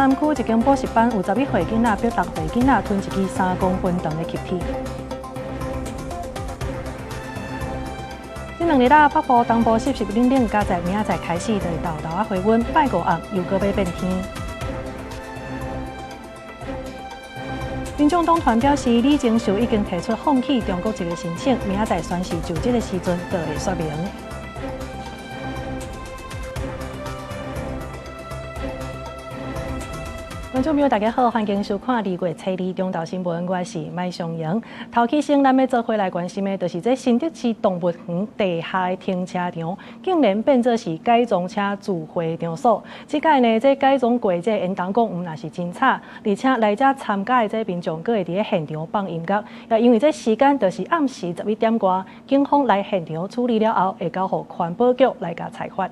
南區一間補習班有11歲囡仔逼6歲囡仔吞一支3公分長的吸鐵。這兩日啊，北部、東部濕濕冷冷，加在明仔載開始就會沓沓仔回溫，拜五暗又閣欲變天。民眾黨團表示，李鍾秀已經提出放棄中國籍的申請，明仔載宣誓就職的時陣就會說明。觀眾朋友，大家好，歡迎收看2月初2中晝新聞，我是麥尚瑩。頭起先，咱欲做伙來關心的，就是這新竹市動物園地下的停車場，竟然變做是改裝車聚會場所。這擺呢，這改裝過這緣投講，毋但是真吵，而且來遮參加的這民眾，閣會佇咧現場放音樂。也因為這時間就是暗時11點外，警方來現場處理了後，會交予環保局來共裁罰。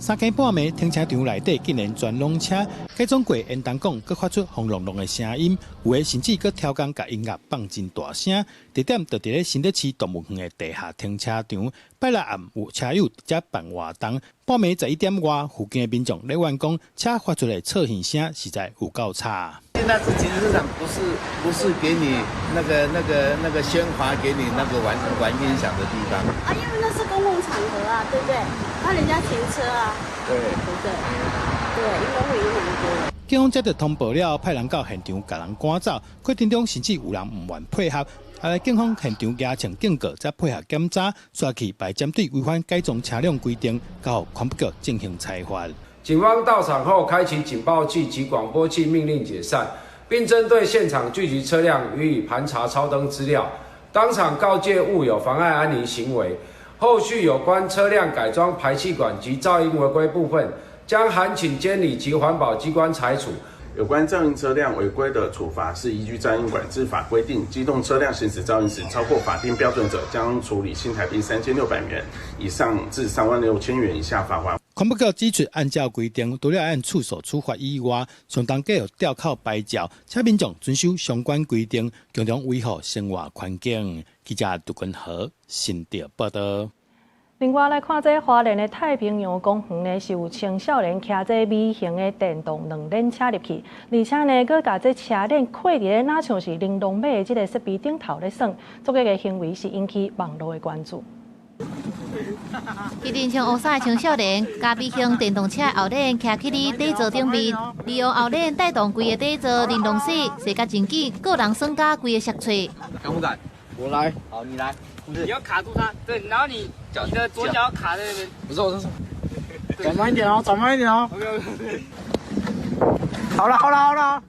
三更半暝，停車場內底竟然全攏車，改裝過緣投講，閣發出轟隆隆的聲音，有的甚至閣超工共音樂放真大聲。地點就佇咧新竹市動物園的地下停車場。拜六暗有車友佇遮辦活動，半暝11點外，附近的民眾咧怨講，車發出的噪音聲實在有夠吵。那是停車場，不是給你那個喧譁，給你那個玩玩音響的地方。啊，因為那是公共場合啊，對不對？那人家停車啊，對不對？對，應該會影響多。警方接到通報了後，派人到現場共人趕走，過程中甚至有人毋願配合。後來警方現場舉槍警告，才配合檢查，煞去排針對違反改裝車輛規定，交予環保局進行裁罰。警方到場後，開啟警報器及廣播器，命令解散，並針對現場聚集車輛予以盤查抄登資料，當場告誡勿有妨礙安寧行為。後續有關車輛改裝排氣管及噪音違規部分，將函請監理及環保機關裁處。有關噪音車輛違規的處罰是依據噪音管制法規定，機動車輛行駛噪音時超過法定標準者，將處理新台幣3600元以上至36000元以下罰鍰。環保局指出，按照規定，除了按處所處罰以外，相當計予吊扣牌照，請民眾遵守相關規定，共同維護生活環境。記者杜君和新竹報道。另外來看，這花蓮的太平洋公園呢，是有青少年騎這微型的電動兩輪車入去，而且呢，閣共這車鏈繫佇咧，若像是玲瑯馬的這個設備頂頭咧耍，這个行為是引起網路的關注。一陣穿烏衫的青少年，共微型電動車後輪騎去佇底座頂面，利用後輪帶動規個底座玲瑯勢，踅甲真緊，個人耍甲規个濕脆。敢不敢？我來。好，你來。你要卡住它，對，然後你你的左腳卡在那邊。不是，我是轉慢一點哦，轉慢一點哦。好了，好了，好了。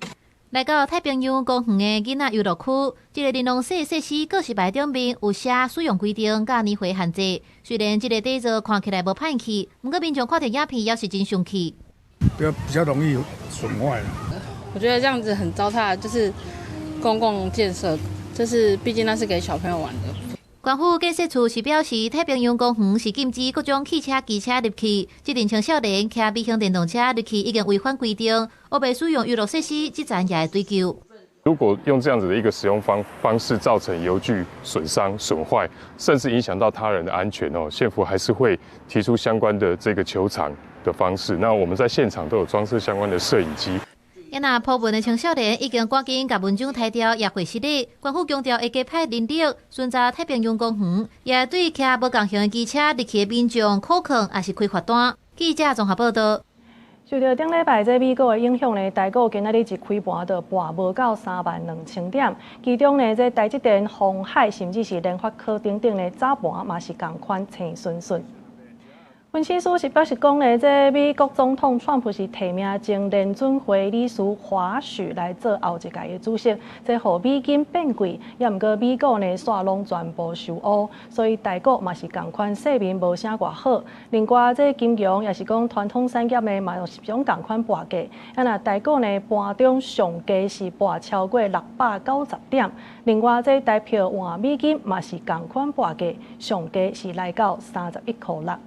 來到太平洋公園的囡仔遊樂區，這个玲瑯勢設施告示牌頂面有寫使用規定佮年歲限制。雖然這个底座看起來無歹去，毋過民眾看著影片也是真生氣。比較容易損壞。我覺得這樣子很糟蹋，就是公共建設，就是畢竟那是給小朋友玩的。縣府建設處是表示，太平洋公園是禁止各種汽車、機車入去。這陣青少年騎微型電動車入去已經違反規定，烏白使用遊樂設施，這層也會追究。如果用這樣子的一個使用方式造成遊具損傷、損壞，甚至影響到他人的安全哦，縣府還是會提出相關的這個求償的方式。那我們在現場都有裝設相關的攝影機。啊若鋪文的青少年已經趕緊共文章提掉，也會失禮。縣府強調會加派人力巡查太平洋公園，也對騎無仝型的機車入去的民眾扣銬，抑是開罰單。記者綜合報道。受著頂禮拜這美股的影響呢，台股今仔日一開盤就跋無夠32000點，其中呢，這台積電、鴻海甚至是聯發科等等呢，早盤嘛是仝款青順順。分析師是表示講呢，這美國總統川普是提名前聯準會理事華許來做後一屆的主席，這予美金變貴，也毋過美股呢，煞攏全部受烏，所以台股嘛是仝款勢面無啥偌好。另外，這金融抑是講傳統產業呢，嘛有是種仝款跋價。啊若台股呢，盤中上低是跋超過690點。另外，這台票換美金嘛是仝款跋價，上低是來到31塊6。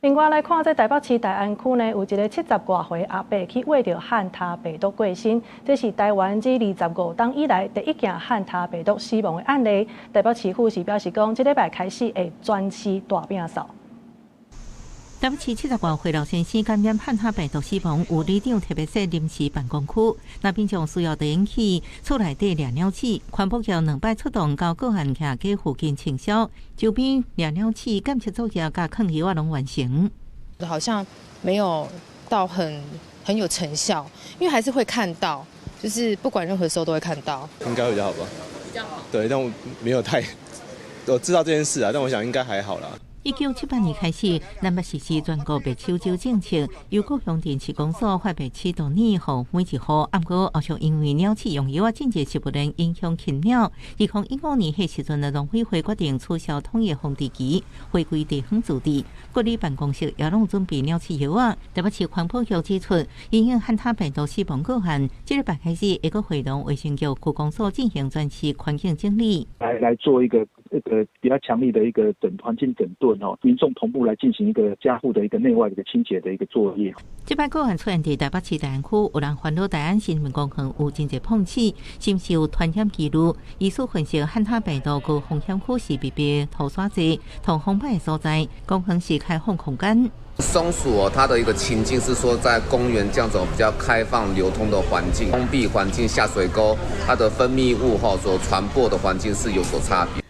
另外來看，這台北市大安區呢，有一个70外歲阿伯去穢著漢他病毒過身，這是台灣自25冬以來第一件漢他病毒死亡的案例。台北市府是表示講，這禮拜開始會全市大摒掃。台北市70外歲老先生感染漢他病毒死亡，有里長特別設臨時辦公區，若民眾需要電器，厝內底掠鳥鼠，環保局兩擺出動到個案徛家附近清消，周邊掠鳥鼠檢測作業佮囥藥仔攏完成。好像沒有到很有成效，因為還是會看到，就是不管任何時候都會看到。應該會比較好吧？比較好。對，但我沒有太我知道這件事啊，但我想應該還好啦。1978年開始，南北實施全國白飼酒政策，由各鄉鎮市公所發白飼毒饵予每一戶。毋過後續因為鳥鼠用藥仔進入食物鏈影響禽鳥。2015年彼時陣的農委會決定取消統一防治期，回歸地方自治。各里辦公室也攏準備鳥鼠藥仔。台北市環保局指出，因應漢他病毒死亡個案，這禮拜開始會閣會同衛生局區公所進行全市環境整理，來做一個比較強力的一個環境整頓。民眾同步來進行一個家戶的一個內外的一個清潔的一個作業。這擺個案出現佇台北市大安區，有人煩惱大安森林公園有真濟碰鼠，是毋是有傳染記錄？醫師分析，漢他病毒高風險區是密閉、塗沙濟、通風歹的所在，公園是開放空間。松鼠哦，它的一個情境是說，在公園這樣子比較開放流通的環境、封閉環境、下水溝，它的分泌物哈所傳播的環境是有所差別。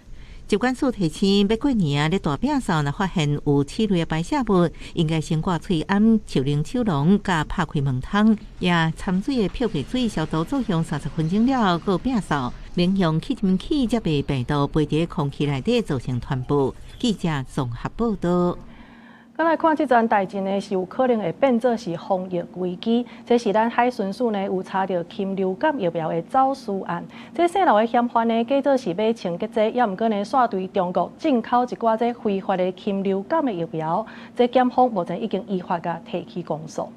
疾管署提醒，欲過年啊，咧大摒掃，若發現有鼠類的排泄物，應該先掛喙罨、樹奶手籠，佮拍開門窗，也摻水的漂白水消毒作用30分鐘了後，閣摒掃，免用吸塵器才袂病毒飛佇空氣內底造成傳播。記者綜合報道。閣來看這樁代誌呢，是有可能會變做是防疫危機。這是咱海巡署呢有查著禽流感疫苗的走私案。這洩漏的嫌犯呢，假做是買清潔劑，猶毋過呢，煞對中國進口一寡這非法的禽流感的疫苗。這檢方目前已經依法共提起公訴。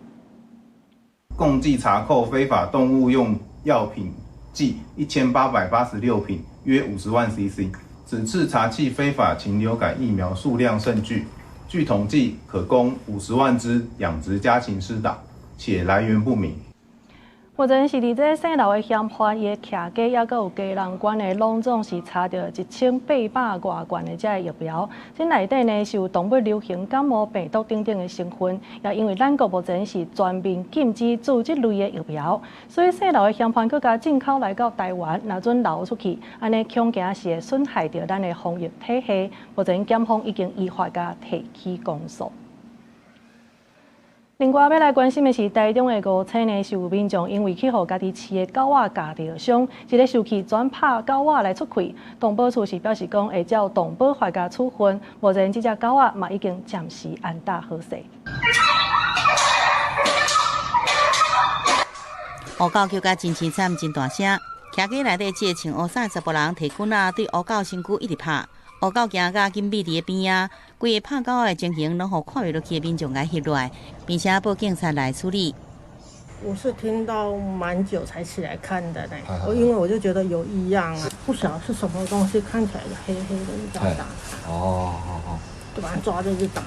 共計查扣非法動物用藥品劑1886瓶，約50萬 CC。此次查緝非法禽流感疫苗數量甚巨。據統計，可供50萬隻養殖家禽施打，且來源不明。目前是佇這洩漏的嫌犯，伊的徛家猶閣有家人關的，攏總是查著1800外罐的這个疫苗。這內底呢是有動物流行感冒病毒等等的成分，也因為咱國目前是全面禁止注這類的疫苗，所以洩漏的嫌犯閣共進口來到台灣，若準流出去，按呢恐驚是會損害著咱的防疫體系。目前檢方已經依法共提起公訴。另外，欲來關心的是，台中的五星呢，是有民眾因為去予家己飼的狗仔咬著傷，一个生氣轉拍狗仔來出氣。動保處是表示講會照動保法共處分。目前這隻狗仔嘛已經暫時安搭好勢。烏狗叫甲真淒慘，真大聲，徛街內底這个穿烏衫的查埔人提棍仔對烏狗身軀一直拍。烏狗驚甲緊覕佇咧邊仔，規个拍狗的情形攏予看袂落去的民眾共翕落來，並且報警察來處理。我是聽到蠻久才起來看的呢，我因為我就覺得有異樣啊，不曉得是什麼東西，看起來黑黑的，一直打他。哦哦，就把他抓住就打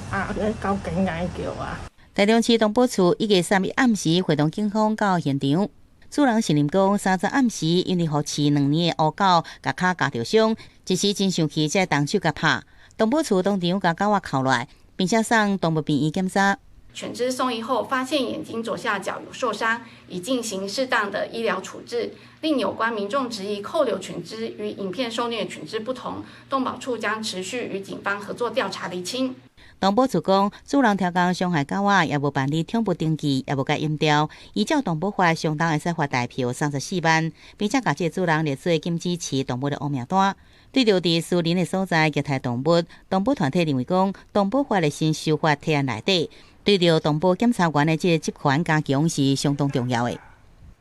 他，啊，狗緊緊叫啊！台中市動保處一月3日暗時會同警方到現場。主人承認講，30暗時因為予飼2年的烏狗共跤咬著傷，一時真生氣，才動手共拍。動保處當場共狗仔銬來，並且送動物病院檢查。犬隻送醫後，發現眼睛左下角有受傷，已進行適當的醫療處置。另有關民眾質疑扣留犬隻與影片受虐犬隻不同，動保處將持續與警方合作調查釐清。動保處講，主人刁工傷害狗仔，也無辦理寵物登記，也無共閹掉。依照動保法，相當會使罰代票34萬，並且共這個主人列做禁止飼動物的烏名單。對著佇私人的所在虐待動物，動保團體認為講，動保法的新修法提案內底，對著動保檢察員的這個職權加強是相當重要的。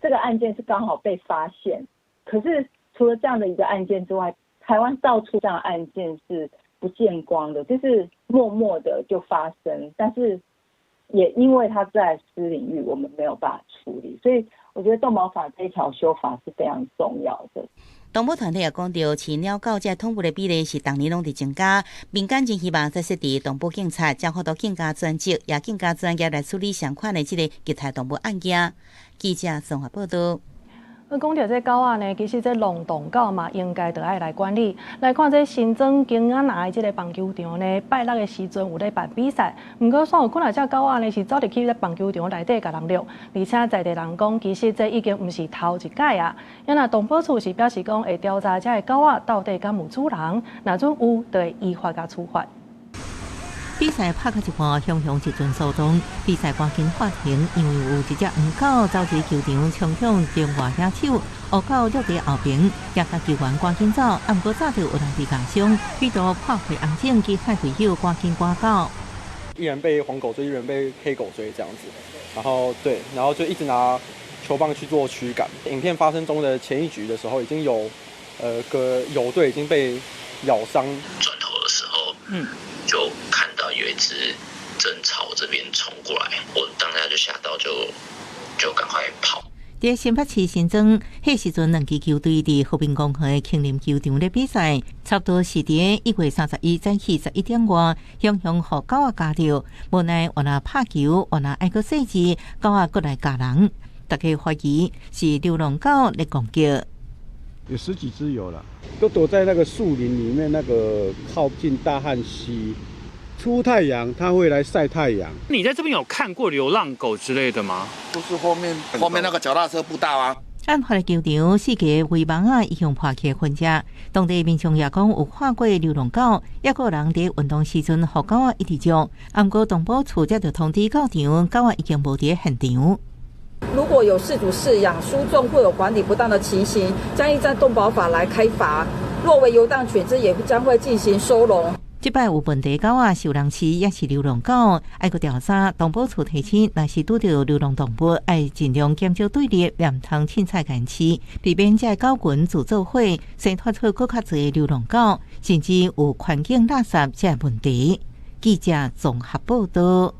這個案件是剛好被發現，可是除了這樣的一個案件之外，台灣到處這樣的案件是不見光的，就是默默的就發生，但是也因為它在私領域，我們沒有辦法處理，所以我覺得動保法這一條修法是非常重要的。動保團體也講著，飼貓狗這寵物的比例是逐年攏佇增加，民間真希望再設置動保警察，將法度更加專職，也更加專業來處理相款的這个虐待動物案件。記者綜合報道。講著這狗仔呢，其實這浪蕩狗嘛，應該著愛來管理。來看這新莊金仔林這个棒球場呢，拜六的時陣有咧辦比賽，毋過煞有幾若隻狗仔呢是走入去這棒球場內底共人掠，而且在地人講，其實這已經毋是頭一擺啊。啊若動保處是表示講會調查這个狗仔到底敢有主人，若準有，就會依法共處罰。比賽拍到一半，雄雄一陣騷動，比賽趕緊喊停，因為有一隻黃狗走入球場，衝向中外野手，烏狗掠佇後邊，也共球員趕緊走，毋過早就有人被咬傷，彼度破開紅警及海隊友趕緊趕到。一人被黃狗追，一人被黑狗追，這樣子，然後對，然後就一直拿球棒去做驅趕。影片發生中的前一局的時候，已經有個友隊已經被咬傷。轉頭的時候，就看到有一隻正朝這邊衝過來，我當下就嚇到就，就趕快跑。佇新北市新莊，彼時陣兩支球隊佇和平公園的慶林球場咧比賽，差不多是佇1月31早起11點外，雄雄予狗仔咬著，無奈原來拍球，原來愛閣細緻，狗仔閣來咬人，大家懷疑是流浪狗咧攻擊。有十幾隻有了，都躲在那個樹林裡面，那個靠近大漢溪。出太陽，它會來曬太陽。你在這邊有看過流浪狗之類的嗎？就是後面那個腳踏車步道啊。案發的球場四个圍網仔已經破去痕跡，當地民眾也講有看過流浪狗，抑閣有人佇運動時陣予狗仔一直抓。毋過動保處才就通知到場，狗仔已經無佇現場。如果有飼主飼養疏縱或有管理不當的情形，將依照動保法來開罰。若為遊蕩犬隻，也將會進行收容。這擺有問題狗仔受人飼，抑是流浪狗，愛閣調查。動保處提醒，若是拄著流浪動物，愛盡量減少對立，毋通凊彩共飼，避免這个狗群自做伙，生脫出閣較濟流浪狗，甚至有環境垃圾這個問題。記者綜合報道。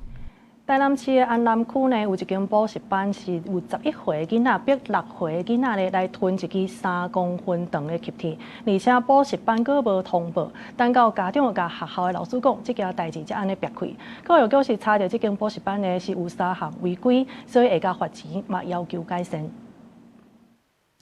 台南市的安南區呢，有一間補習班是有11歲囡仔逼6歲囡仔咧來吞一支3公分長的吸鐵，而且補習班閣無通報，等到家長共學校的老師講，這件代誌才按呢煏開。教育局是查著這間補習班呢是有三項違規，所以會共罰錢，嘛要求改善。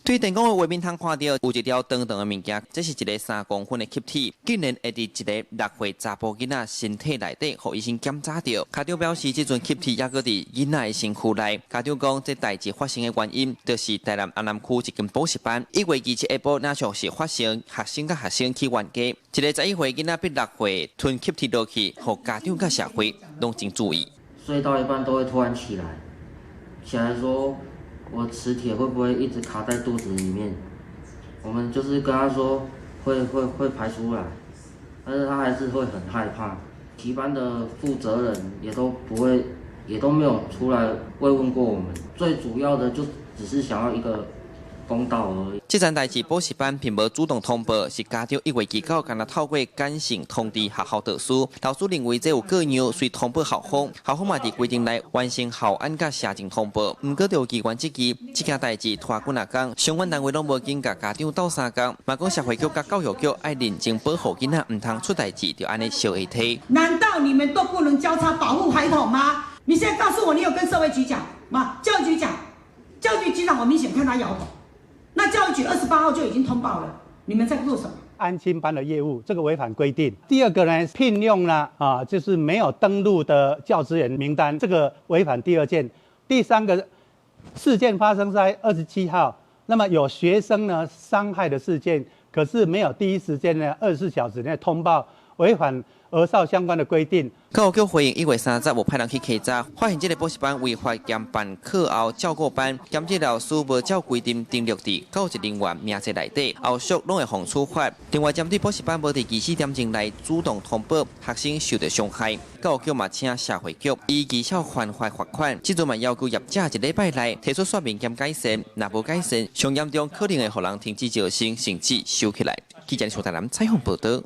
對電光的畫面通看著有一條長長的物件，這是一个3公分的吸鐵，竟然會佇一个6歲查埔囡仔身體內底，予醫生檢查著。家長表示，這陣吸鐵猶閣佇囡仔的身軀內。家長講，這代誌發生的原因，就是台南安南區一間補習班，1月27下晡，若像是發生學生佮學生去冤家，一个11歲囡仔逼6歲吞吸鐵落去，予家長佮社會攏真注意。睡到一半都會突然起來，起來說，我磁鐵會不會一直卡在肚子裡面？我們就是跟他說會排出來，但是他還是會很害怕。補習班的負責人也都不會，也都沒有出來慰問過我們。最主要的就只是想要一個公道而已。這件代誌補習班並無主動通報，是家長1月29，敢若透過簡訊通知學校導師。老師認為這有過量，遂通報校方。校方嘛佇規定內完成校安佮社政通報。毋過，就機關質疑，這件代誌拖幾若工，相關單位攏無緊共家長鬥相共，嘛講社會局佮教育局愛認真保護囡仔，毋通出代誌就按呢小下推。難道你們都不能交叉保護孩童嗎？你現在告訴我，你有跟社會局講嗎？教育局講，教育局局長，我明顯看他搖頭。那教育局28號就已經通報了，你們在做什麼？安親班的業務，這個違反規定。第二個呢，聘用了啊，就是沒有登錄的教職員名單，這個違反第二件。第三個事件發生在27號，那麼有學生呢傷害的事件，可是沒有第一時間呢24小時內通報，違反兒少相關的規定。教育局回應1月30有派人去稽查，發現這个補習班違法兼辦課後照顧班，兼職老師無照規定登錄佇教職人員名冊內底，後續攏會予處罰。另外，針對補習班無佇24點鐘內主動通報學生受到傷害，教育局嘛請社會局依兒少權法罰款。這陣嘛要求業者一禮拜內提出說明兼改善，若無改善，上嚴重可能會予人停止招生，甚至收起來。記者蘇台南採訪報導。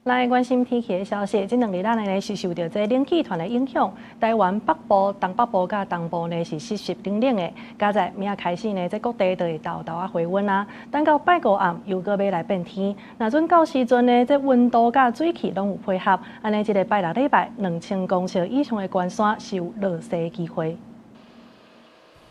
來關心天氣的消息，這兩日咱呢是受著這冷氣團的影響，台灣北部、東北部佮東部呢是濕濕冷冷的。佳哉明仔開始呢，這各地都會沓沓仔回溫啊。等到拜五暗又閣欲來變天，若準到時陣呢，這溫度佮水汽攏有配合，按呢這个拜六禮拜2000公尺以上的懸山是有落雪機會。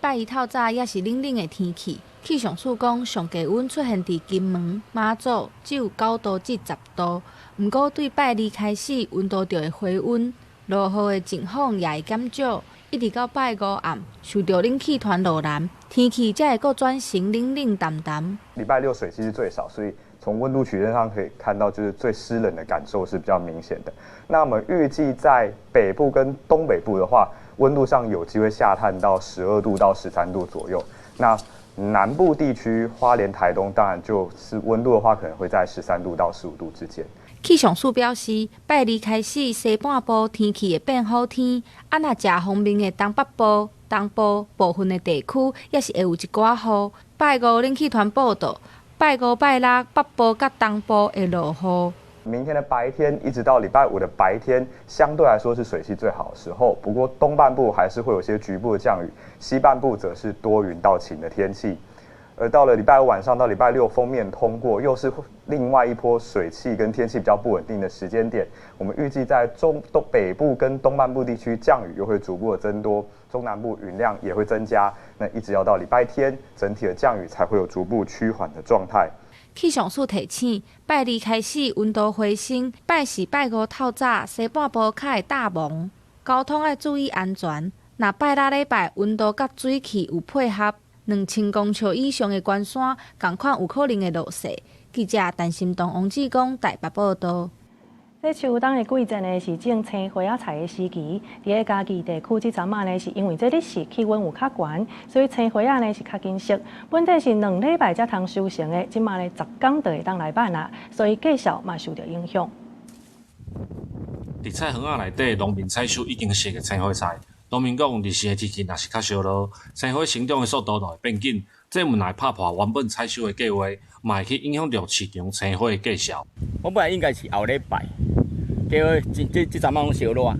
拜一透早也是冷冷的天氣。氣象署講，上低溫出現佇金門、馬祖，只有9度至10度。毋過對拜二開始，溫度就會回溫，落雨的情況也會減少。一直到拜五暗，受著冷氣團落南，天氣才會閣轉成冷冷澹澹。禮拜六水汽是最少，所以從溫度曲線上可以看到，就是最濕冷的感受是比較明顯的。那我們預計在北部跟東北部的話，溫度上有機會下探到12度到13度左右。那南部地區花蓮、台東，當然就是溫度的話，可能會在13度到15度之間。氣象署表示，拜二開始，西半部天氣會變好天，啊，若食方面的東北部、東部部分的地區，也是會有一寡雨。拜五冷氣團報道，拜五、拜六北部佮東部會落雨。明天的白天一直到禮拜五的白天，相對來說是水汽最好的時候。不過東半部還是會有些局部的降雨，西半部則是多雲到晴的天氣。而到了禮拜五晚上到禮拜六，鋒面通過，又是另外一波水汽跟天氣比較不穩定的時間點。我們預計在中東北部跟東半部地區降雨又會逐步的增多，中南部雲量也會增加。那一直要到禮拜天，整體的降雨才會有逐步趨緩的狀態。氣象署提醒，拜二開始溫度回升，拜四、拜五透早西半部較會罩霧，交通愛注意安全。若拜六禮拜溫度佮水汽有配合，2000公尺以上的懸山，仝款有可能會落雪。記者陳心東、王志剛台北報道。這秋冬的季節呢，是種青花仔菜的時期。佇咧嘉義地區，這陣仔呢，是因為這日時氣溫有較懸，所以青花仔呢是較緊熟。本底是2禮拜才通收成的，這馬呢10工就會當來挽啊，所以價數嘛受著影響。佇菜園仔內底，農民採收已經熟的青花菜。農民講，日時的天氣若是較燒熱，青花成長的速度就會變緊，這毋但會拍破原本採收的計劃，嘛會去影響著市場青花的價數。我本來應該是後禮拜，結果這這這陣仔攏燒熱，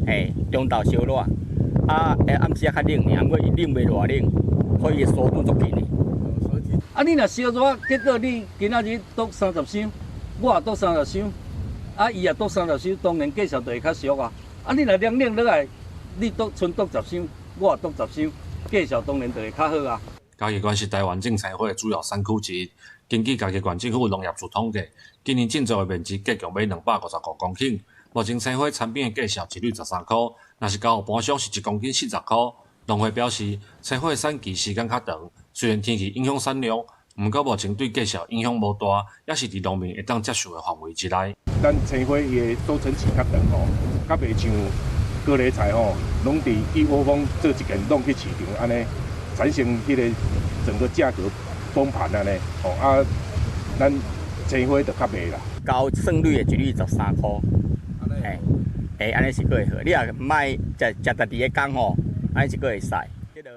嘿，中晝燒熱，啊，暗時仔較冷爾，毋過伊冷袂偌冷，所以伊速度足緊的。啊，你若燒熱，結果你今仔日倒30箱，我也倒30箱，啊，伊也倒30箱，當然價數就會較俗啊。啊，你若涼冷落來，你倒賰倒10箱，我也倒10箱，價數當然就會較好啊。嘉義縣是台灣種青花的主要產區之一。根據嘉義縣政府農業處統計，今年種植的面積計共欲255公頃。目前青花產品的價數一蕊13箍，若是交予盤商是1公斤40箍。農會表示，青花的產期時間較長，雖然天氣影響產量，毋過目前對價數影響無大，也是佇農民會當接受的範圍之內。咱青花伊的收成期較長吼，較袂像高麗菜吼，攏佇一窩蜂做一件攏去市場按呢，產生彼個整個價格崩盤按呢，吼啊，咱青花就較袂啦。交算蕊的一蕊13箍，嘿，欸，按呢是閣會好。你若莫食食家己的工吼，按呢是閣會使。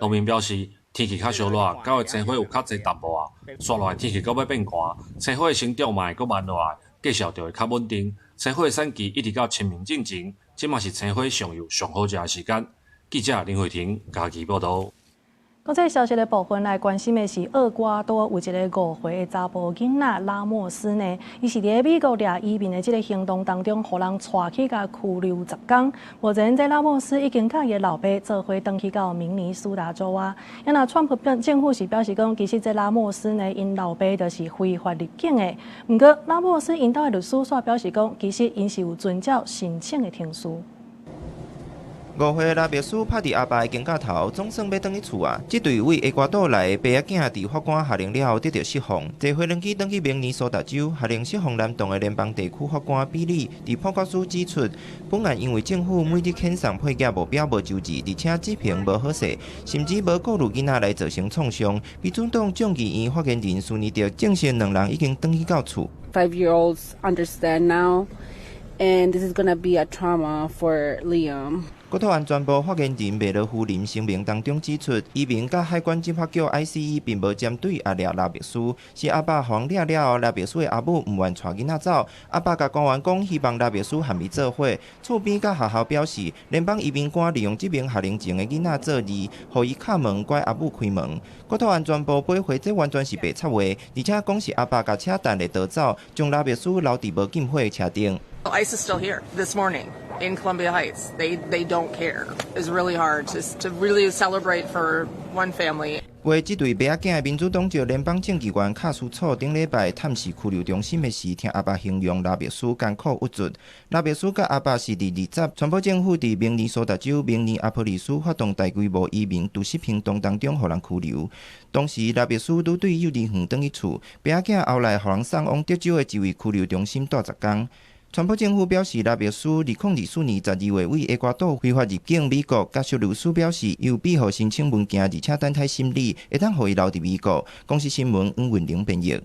農民表示，天氣較燒熱，搞會青花有較濟淡薄啊。紲落來天氣閣欲變寒，青花的成長嘛會閣慢落來，價數就會較穩定。青花的產期一直到清明進前，這嘛是青花上幼上好食的時間。記者林慧婷嘉義報導。國際消息的部分來關心的是，厄瓜多有一個5歲的查埔囡仔拉莫斯呢，伊是佇咧美國掠移民的這个行動當中，予人帶去共拘留10工。目前這拉莫斯已經佮伊的老爸做伙轉去到明尼蘇達州啊。啊若川普政府是表示講，其實這拉莫斯呢，𪜶老爸就是非法入境的。毋過拉莫斯𪜶兜的律師煞表示講，其實𪜶是有遵照申請的程序。5歲拉莫斯拍佇阿爸的肩胛頭，總算欲轉去厝啊！這對位厄瓜多來的爸仔囝佇法官下令了後得著釋放，坐飛輪機轉去明尼蘇達州，下令釋放南洞的聯邦地區法官比利佇判決書指出，本案因為政府每日遣送配件目標無周至，而且執行無好勢，甚至無顧慮囡仔來造成創傷。民主黨眾議院發言人斯尼德證實，兩人已經轉去到厝。 5-year-olds understand now, and this is gonna be a trauma for Liam. 國土安全部發言人麥羅夫林聲明當中指出，移民佮海關執法局 ICE 並無針對阿掠拉莫斯，是阿爸予人掠了後，拉莫斯的阿母毋願帶囡仔走。阿爸共官員講，希望拉莫斯和伊做伙。厝邊佮學校表示，聯邦移民官利用這名學齡前的囡仔做餌，予伊敲門拐阿母開門。國土安全部駁回，這完全是白插話，而且講是阿爸共車等來逃走，將拉莫斯留佇無禁火的車頂。 ICE is still here this morning in Columbia Heights. They don't care. It's really hard to really celebrate for one family. 話這對爸仔囝的民主黨籍聯邦眾議員卡斯楚頂禮拜探視拘留中心的時，聽阿爸形容拉別斯艱苦鬱卒。拉別斯佮阿爸是佇20，川普政府佇明尼蘇達州明尼阿波利斯發動大規模移民突襲行動當中，予人拘留。當時拉別斯拄對幼兒園轉去厝，爸仔囝後來予人送往德州的一位拘留中心蹛10工。川普政府表示，拉別斯2024年12月為厄瓜多非法入境美國，家屬律師表示，有庇護申請文件，而且等待審理，會當予伊留佇美國。公視新聞黃雲玲編譯。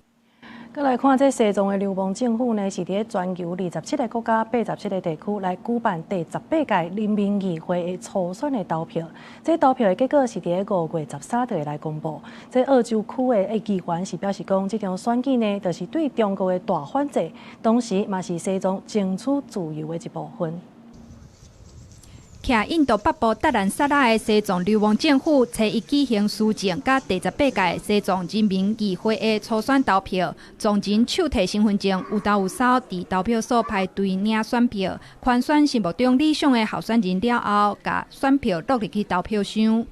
閣來看這西藏的流亡政府呢，是佇咧全球27個國家、87個地區來舉辦第18屆人民議會的初選的投票。這投票的結果是佇咧5月13日來公布。這澳洲區的議員是表示講，這場選舉呢，就是對中國的大反制，同時嘛是西藏爭取自由的一部分。徛印度北部達蘭薩拉的西藏流亡政府，初一舉行司政佮第18屆西藏人民議會的初選投票，藏人手提身份證有兜有梢佇投票所排隊領選票，圈選心目中理想的候選人了後，共選票落入去投票箱。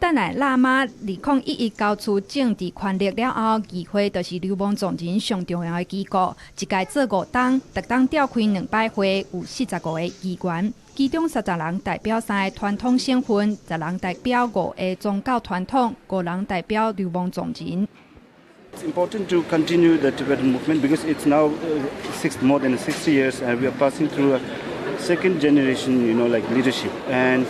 達賴喇嘛2011交出政治權力了後，議會就是流亡藏人上重要的機構。一屆做5冬，逐冬召開兩擺會，有45個議員，其中30人代表三个傳統省份，10人代表五个宗教傳統，五人代表流亡藏人。 It's important to continue the Tibetan movement because it's now more than 60 years and we are passing through a second generation, like leadership. And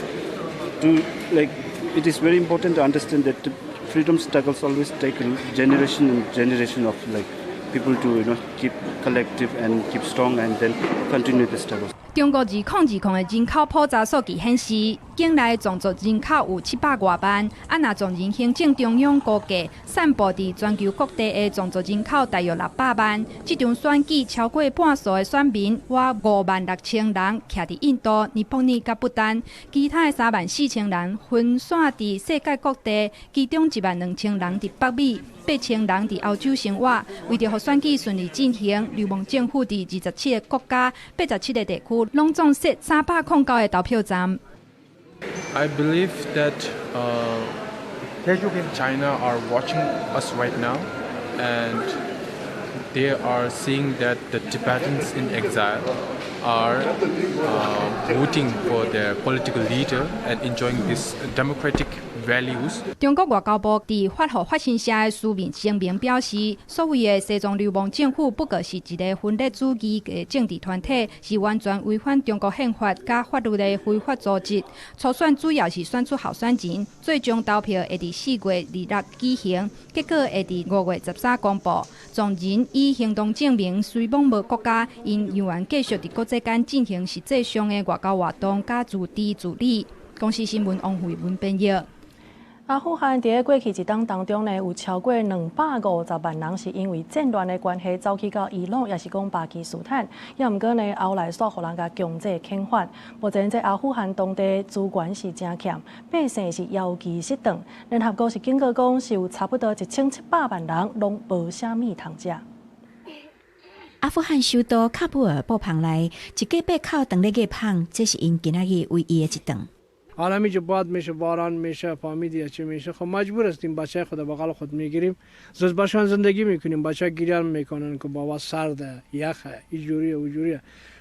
to like, it is very important to understand that the freedom struggles always take a generation and generation of like people to keep collective and keep strong and then continue the struggles. 中國2020的人口普查數據顯示，境內藏族人口有700外萬，啊，若藏人行政中央估計，散布佇全球各地的藏族人口大約600萬。這場選舉超過半數的選民，約5萬6千人，徛佇印度、尼泊爾佮不丹，其他的3萬4千人分散佇世界各地，其中1萬2千人佇北美，8千人佇歐洲生活。為著予選舉順利進行，流亡政府佇27個國家、87個地區，攏總設309個投票站。 I believe that China are watching us right now, and they are seeing that the Tibetans in exile are voting for their political leader and enjoying this democratic values. 中國外交部佇發予法新社的書面聲明表示，所謂的西藏流亡政府不過是一个分裂主義的政治團體，是完全違反中國憲法佮法律的非法組織。初選主要是選出候選人，最終投票會佇4月26舉行，結果會佇5月13公布。藏人以行動證明，雖罔無國家，𪜶猶原繼續佇國際間進行實際上的外交活動佮自治自理。公視新聞王慧文編譯。阿富汗佇咧過去一冬當中呢，有超過250萬人是因為戰亂的關係走去到伊朗，抑是講巴基斯坦。也毋過呢，後來煞予人共強制遣返。目前這阿富汗當地資源是誠欠，百姓是枵飢失頓。聯合國是警告講，是有差不多1700萬人攏無啥物通食。阿富汗首都喀布爾布棚內，一家八口當咧熱麭，這是𪜶今仔日唯一的一頓。 حالا همیجا باد میشه باران میشه فامیدی چی میشه خب مجبور هستیم بچه خود بغل خود میگیریم زز باشان زندگی میکنیم بچه گریان میکنن که بابا سرده یخه اینجوریه اونجوریه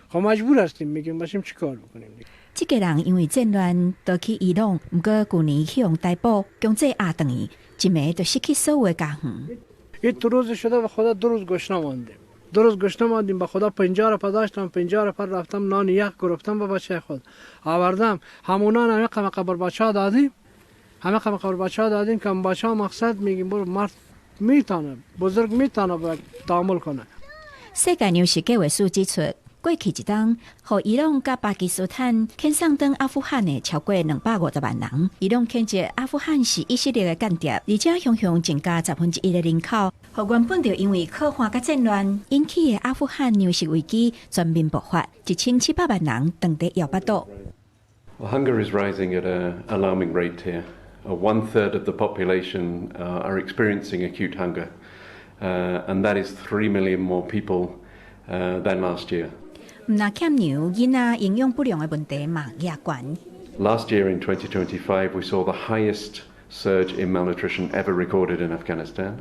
خب مجبور هستیم میگیم باشیم چیکار بکنیم 這家人因為戰亂逃去伊朗，毋過舊年去予逮捕，強制押轉去，一暝就失去所有的家園。 این روز شده به خدا 2 روز گشنه ماندیم 2 روز گشنه ماندیم به خدا 50 روپه داشتم 50 روپه رفتم نان یخ گرفتم به بچه خود آوردم همونا همه قمقه بر بچه ها دادیم همه قمقه بر بچه ها دادیم که بچه ها مقصد میگیم برو مرد میتونه بزرگ میتونه باید تعامل کنه 世界糧食計劃署指出，過去一冬，予伊朗佮巴基斯坦遣送轉阿富汗的超過250萬人。伊朗譴責阿富汗是以色列的間諜，而且雄雄增加1/10的人口，予原本就因為渴旱佮戰亂引起的阿富汗糧食危機全面爆發，1700萬人當地枵腹肚。 Well, hunger is rising at an alarming rate here. One third of the population are experiencing acute hunger, and that is 3 million more people than last year. 毋但欠糧，囡仔營養不良的問題嘛也懸。 Last year in 2025, we saw the highest surge in malnutrition ever recorded in Afghanistan.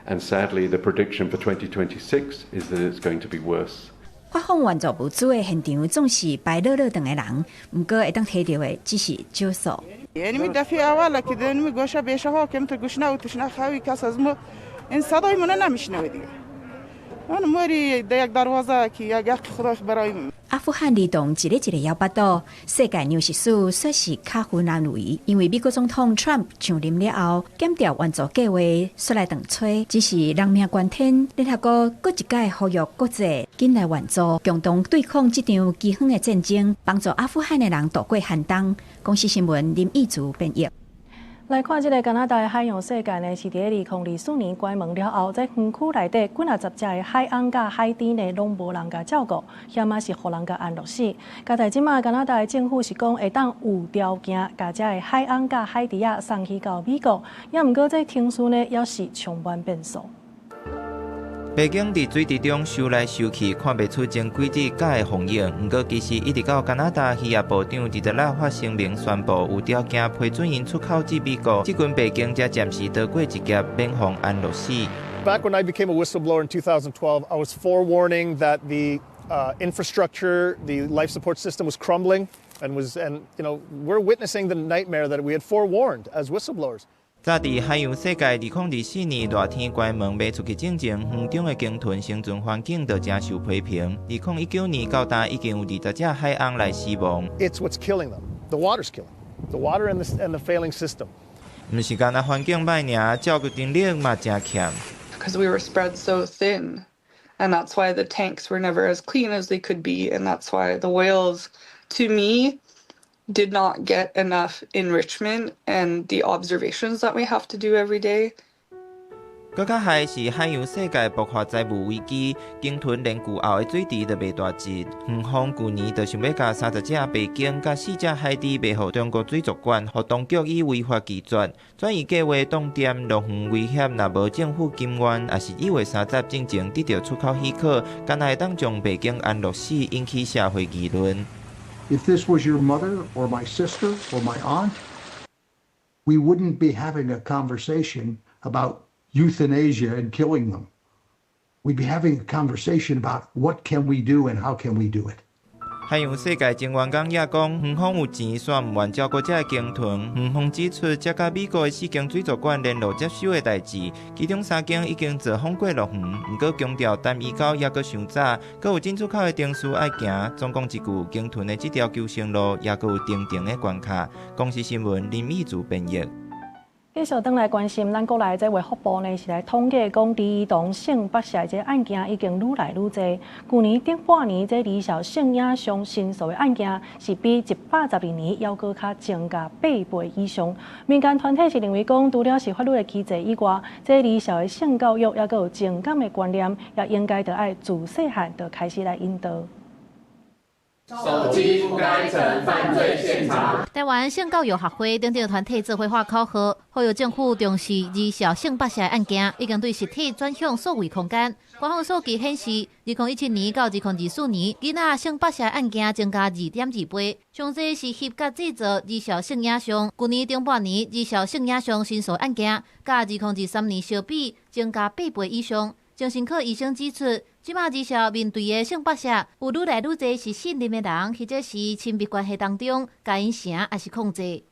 And sadly, the prediction for 2026 is that it's going to be worse. 發放援助物資的現場總是排落落長的人，毋過會當提著的只是少數。阿富汗兒童一个一個枵腹肚，世界糧食署說是較困難為，因為美國總統川普上任了後，減掉援助計劃，煞來斷炊，只是人命關天。聯合國閣一擺呼籲國際緊來援助，共同對抗這場饑荒的戰爭，幫助阿富汗的人度過寒冬。公視新聞林義祖編譯。來看這个加拿大的海洋世界呢，是佇2024年關門了後，在園區內底幾若十隻的海鰪佮海豬呢，攏無人共照顧，險仔是予人共安樂死。加在這馬加拿大的政府是講會當有條件，共遮的海鰪佮海豬仔送去到美國，也毋過這程序呢，猶是充滿變數。白鯨佇水池中游來游去，看袂出前幾日敢會防疫。毋過，其實一直到加拿大漁業部長26發聲明宣布，有條件批准𪜶出口至美國。這群白鯨才暫時逃過一劫，免予安樂死。 Back when I became a whistleblower in 2012, I was forewarning that the infrastructure, the life support system was crumbling, and we're witnessing the nightmare that we had forewarned as whistleblowers. 早佇海洋世界2024年熱天關門賣出去進前，園中的鯨豚生存環境就誠受批評。2019年到今已經有20隻海鰪來死亡。 It's what's killing them. The water's killing. The water and the failing system. 毋是干焦環境歹爾，照顧能力嘛誠欠。 Because we were spread so thin, and that's why the tanks were never as clean as they could be, and that's why the whales, to me, did not get enough enrichment and the observations that we have to do every day. 閣較害是海洋世界爆發債務危機，鯨豚連舊後的水池都賣大隻。園方舊年就想欲共30隻白鯨佮4隻海豬賣予中國水族館，予當局以違法拒絕。轉移計劃凍點樂園威脅，若無政府金援，抑是1月30進前得著出口許可，敢若會當將白鯨安樂死，引起社會議論。 If this was your mother or my sister or my aunt, we wouldn't be having a conversation about euthanasia and killing them. We'd be having a conversation about what can we do and how can we do it. 海洋世界前員工也講，園方有錢，煞毋願照顧這个鯨豚。園方指出，這佮美國的四間水族館聯絡接收的代誌，其中三間已經造訪過樂園，毋過強調單移到猶閣傷早，閣有進出口的程序愛行。總共一句，鯨豚的這條求生路猶閣有重重的關卡。公視新聞林義祖編譯。繼續轉來關心，咱國內這衛福部呢是來統計講，兒童性剝削這案件已經愈來愈濟。舊年頂半年，這兒少性影像申訴的案件是比112年猶閣較增加8倍以上。民間團體是認為講，除了是法律的機制以外，這兒少的性教育猶閣有情感的觀念，也應該著愛自細漢就開始來引導。手機不該成犯罪現場。台灣性教育學會等等團體做伙喊口號，呼籲政府重視兒少性剝削案件，已經對實體轉向數位空間。官方數據顯示，2017年到2024年，囡仔性剝削案件增加2.2倍。上濟是翕佮製造兒少性影像。舊年頂半年，兒少性影像申訴案件，佮2023年相比，增加8倍以上。精神科醫生指出，這馬兒少面對的性剝削，有愈來愈濟是信任的人，或者是親密關係當中，共𪜶挾抑是控制。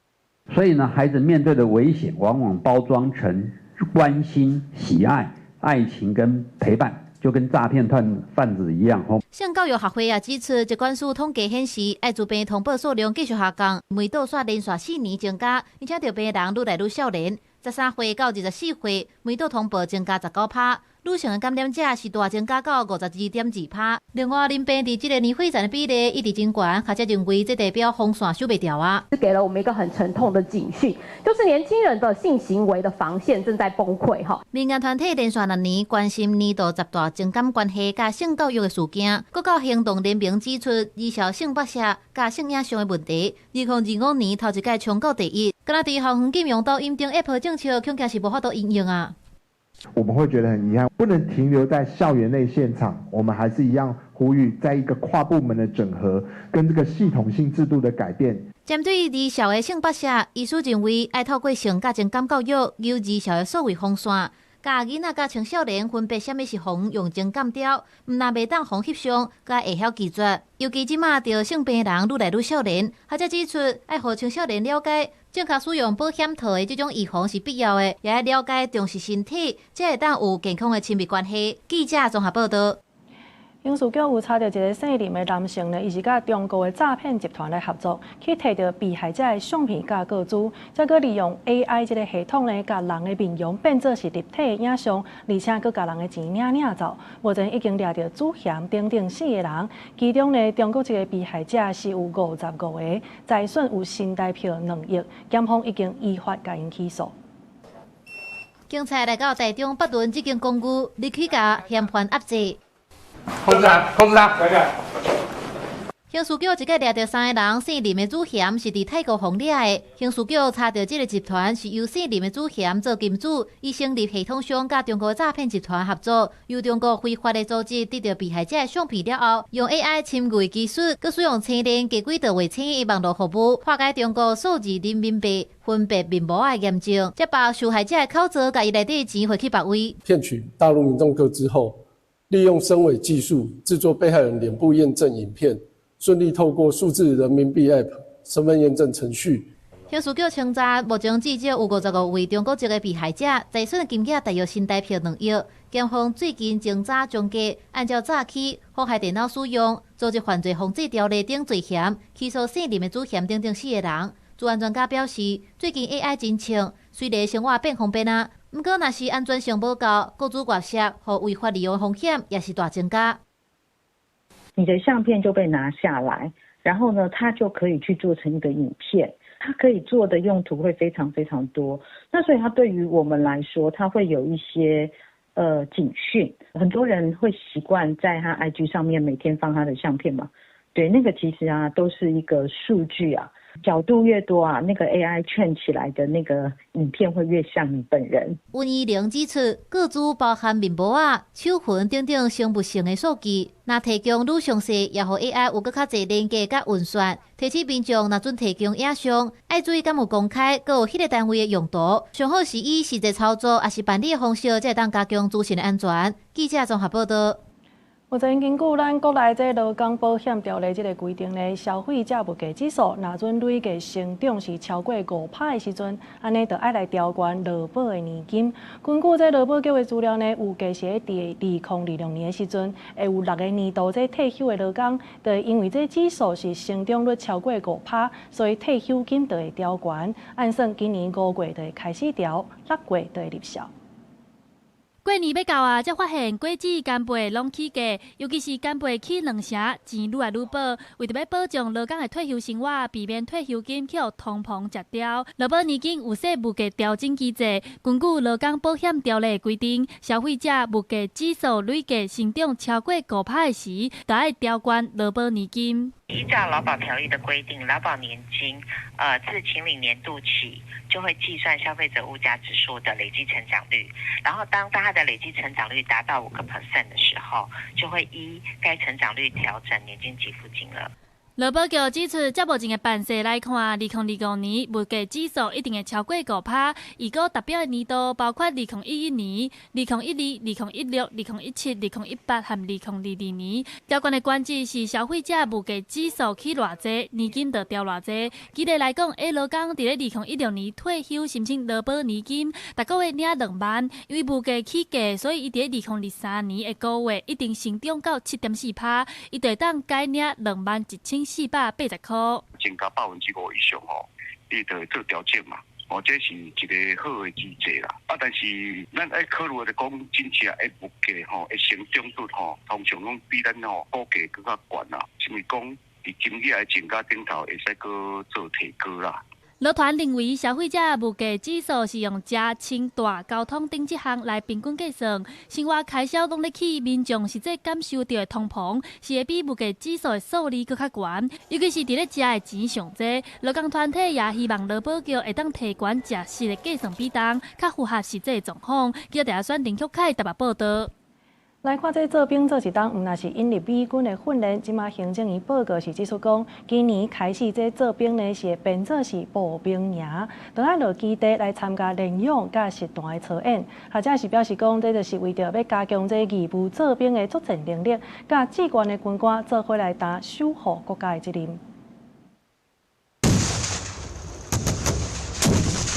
所以呢，孩子面對的危險，往往包裝成關心、喜愛、愛情跟陪伴，就跟詐騙販子一樣。性教育學會也指出，疾管署統計顯示，愛滋病通報數量繼續下降，梅毒煞連續4年增加，而且著病人愈來愈少年，13歲到24歲，梅毒通報增加19%。女性的感染者是大增加到52.2%。另外，淋病佇這个年歲層的比例一直真懸，學者認為這代表防線守袂牢啊。是給了我們一個很沉痛的警訊，就是年輕人的性行為的防線正在崩潰。哈，民間團體連續6年關心年度十大情感關係佮性教育的事件，國教行動聯盟指出，兒少性剝削佮性影像的問題，2025年頭一擺衝到第一。敢若佇校園禁用抖音等 App 政策，恐驚是無法度應用啊。我們會覺得很遺憾，不能停留在校園內現場，我們還是一樣呼籲，在一個跨部門的整合跟這個系統性制度的改變。針對兒少的性剝削，醫師認為愛透過性佮情感教育，由兒少的數位防線，教囡仔佮青少年分別啥物是予人用情感釣，毋但袂當予人翕相，閣會曉拒絕。尤其這馬著性病人愈來愈少年，學者指出，愛予青少年了解正確使用保險套的這種預防是必要的，也愛了解重視身體，才會當有健康的親密關係。記者綜合報道。刑事局有查著一个姓林的男性呢，伊是佮中國的詐騙集團來合作，去提著被害者的相片佮個資，再閣利用 AI 這个系統呢，共人的面容變做是立體的影像，而且閣共人的錢領領走。目前已經掠著主嫌等等四个人，其中呢，中國這个被害者是有55個，財損有新台票2億，檢方已經依法共𪜶起訴。警察來到台中北崙這間公寓，入去共嫌犯壓制。控制他，控制他，刑事局這擺掠著三个人，姓林的主嫌是佇泰國予掠的。刑事局查著這个集團是由姓林的主嫌做金主，伊成立系統商佮中國詐騙集團合作，由中國非法的組織得著被害者的相片了後，用 AI 深偽技術，閣使用青鏈加軌道衛星的網路服務，破解中國數字人民幣分別面膜的驗證，才把受害者的口座共伊內底錢匯去別位。騙取大陸民眾個資後，利用深偽技術製作被害人臉部驗證影片，順利透過數字人民幣 App 身份驗證程序。刑事局清查，目前至少有55位中國籍的被害者，財損金額大約新台票2億。檢方最近偵查終結，按照早起妨害電腦使用、組織犯罪防治條例等罪嫌，起訴姓林的主嫌等等四个人。資安專家表示，最近 AI 真銃，雖然生活變方便啊，毋過若是安全性無夠，個資外洩予違法利用風險也是大增加。你的相片就被拿下來，然後呢，它就可以去做成一個影片，它可以做的用途會非常非常多。那所以它對於我們來說，它會有一些警訊。很多人會習慣在他 IG 上面每天放他的相片嘛，對，那個其實啊都是一個數據啊。角度越多啊，那個 AI 串起來的那個影片會越像你本人。溫怡玲指出，個資包含面膜仔、手痕等等生物性的數據，若提供愈詳細，也予 AI 有閣較濟連結佮運算。提醒民眾，若準提供影像，愛注意敢有公開，閣有彼个單位的用途。上好是以實際操作，抑是辦理的方式，才會當加強資訊的安全。記者綜合報道。目前根據咱國內這勞工保險條例這个規定呢，消費者物價指數若準累計成長是超過5%的時陣，按呢就愛來調懸勞保的年金。根據這勞保局的資料呢，預計是佇2026年的時陣，會有六个年度這退休的勞工，就因為這指數是成長率超過5%，所以退休金就會調懸。按算今年5月就會開始調，6月就會入效。過年欲到啊，才發現果子、干貝攏起價，尤其是干貝起兩成，錢愈來愈薄。為著欲保障勞工的退休生活，避免退休金予通膨食掉，勞保年金有設物價調整機制。根據勞工保險條例規定，消費者物價指數累計成長超過5%的時，就愛調懸勞保年金。依照勞保條例的規定，勞保年金，自請領年度起就會計算消費者物價指數的累計成長率，然後當它的累計成長率達到5% 的時候，就會依該成長率調整年金給付金額。勞保局指出，照目前的辦勢來看，2025年物價指數一定會超過5%。預估達標的年度包括2011年、2012、2016、2017、2018和2022年。調懸的關鍵是消費者物價指數起偌濟，年金就調偌濟。舉例來講，A 勞工佇咧2016年退休申請勞保年金，逐個月領2萬，因為物價起價，所以伊佇咧2023年的五月一定成長到7.4%，伊就會當改領21,480塊。增加5%以上吼，你就會做調整嘛。哦，這是一個好的機制啦。啊，但是咱愛考慮的講，真正的物價吼，的成長率吼，通常攏比咱吼估計閣較懸啦。是毋是講佇金額的增加頂頭會使閣做提高啦？勞團認為，消費者物價指數是用食、穿、蹛、交通等這項來平均計算，生活開銷攏咧起，民眾實際感受著的通膨是會比物價指數的數字閣較懸，尤其是佇咧食的錢上濟。勞工團體也希望勞保局會當提懸食肆的計算比重，較符合實際狀況。記者選林旭凱台北報道。來看這做兵做一冬，毋但是引入美軍的訓練，這馬行政院報告是指出講，今年開始這做兵呢是會變做是步兵營，就愛落基地來參加練勇佮實彈的操演，或者是表示講，這就是為著欲加強這義務做兵的作戰能力，佮志願的軍官做伙來擔守護國家的責任。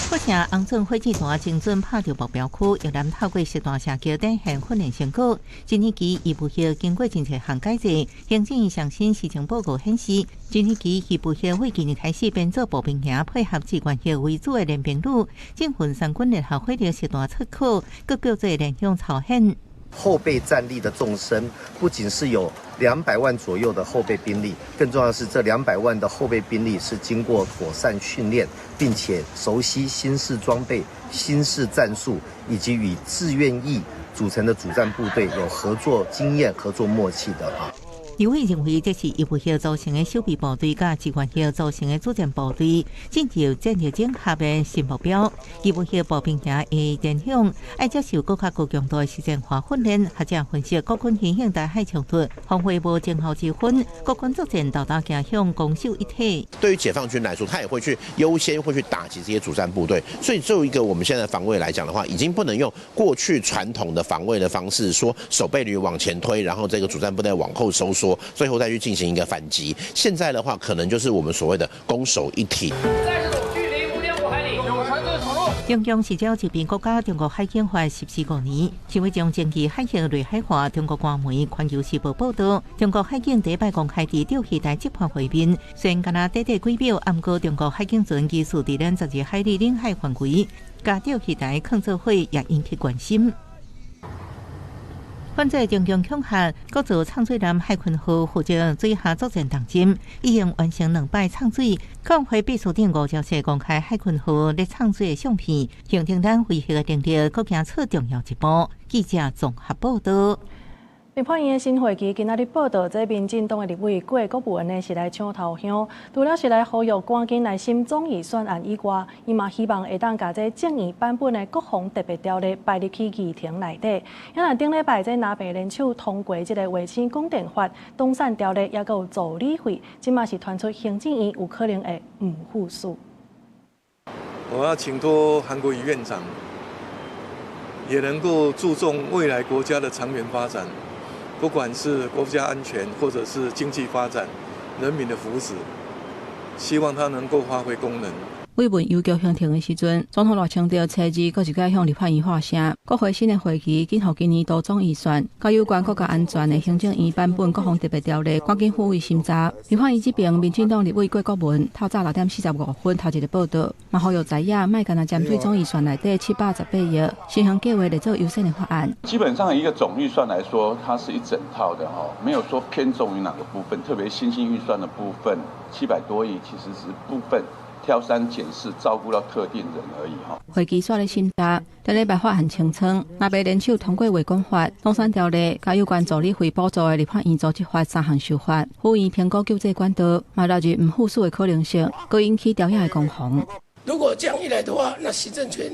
發射紅準火箭彈精準拍著目標區，越南透過實彈射擊展現訓練成果。這年期預備役經過真濟項改制，行政院上新施政報告顯示，這年期預備役為今年開始編做步兵營，配合志願役為主的練兵旅，進行三軍聯合火力實彈測考，閣叫做聯勇操演。後備戰力的縱深，不僅是有200萬左右的後備兵力，更重要的是這200萬的後備兵力是經過妥善訓練，並且熟悉新式裝備、新式戰術，以及與志願役組成的主戰部隊有合作經驗、合作默契的啊。立委認為，這是預備役組成的守備部隊，佮志願役組成的主戰部隊，進入戰略整合的新目標。預備役步兵營的聯勇，愛接受閣較高強度的實戰化訓練，學者分析，國軍因應台海衝突，防衛無前後之分，國軍作戰導彈走向攻守一體。對於解放軍來說，他也會去優先會去打擊這些主戰部隊。所以，作為一個我們現在防衛來講的話，已經不能用過去傳統的防衛的方式，說守備旅往前推，然後這個主戰部隊往後收縮。最後再去進行一個反擊。現在的話，可能就是我們所謂的攻守一體。在這種距離5.5海里，有船隻闖入。中共是照這邊國家中國海警法實施5年，是為將爭議海域內海化。中國官媒《環球時報》報導，中國海警第擺公開佇釣魚台執法會面，雖然干焦短短幾秒，毋過中國海警船疑似佇咱12海里領海範圍，共釣魚台囥做伙，也引起關心。反制中共恐嚇，國造藏水艦海鯤號負責水下作戰動針，已經完成兩擺藏水。國會秘書長吳釗燮公開海鯤號咧藏水的相片，形成咱威嚇的能力，閣行出重要一步。記者綜合報導。立法院的新會期今仔日報道，這民進黨的立委郭國文呢是來搶頭香，除了是來呼籲趕緊來審總預算案以外，伊嘛希望會當共這眾議版本的國防特別條例擺入去議程內底。啊若頂禮拜這藍白聯手通過這個衛星廣電法、黨產條例，抑閣有助理費，這馬是傳出行政院有可能會毋副署。我要請託韓國瑜院長，也能夠注重未來國家的長遠發展。不管是國家安全，或者是經濟發展、人民的福祉，希望它能夠發揮功能。慰問郵局行程的時陣，總統賴清德初二閣一擺向立法院發聲，國會新的會期緊予今年度總預算，佮有關國家安全的行政院版本國防特別條例，趕緊付委審查。立法院這邊，民進黨立委郭國文透早6點45分頭一个報到，嘛呼籲在野莫干焦針對總預算內底718億，先行計劃列做優先的法案。基本上一個總預算來說，它是一整套的哈，沒有說偏重於哪個部分，特別新興預算的部分700多億，其實是部分。挑三揀四，照顧到特定人而已哈。會期煞咧審查，頂禮拜法案清倉，藍白聯手通過衛管法、黨產條例，佮有關助理費補助的立法院組織法三項修法，府院評估救濟管道，嘛納入毋副署的可能性，閣引起朝野的攻防。如果這樣一來的話，那行政權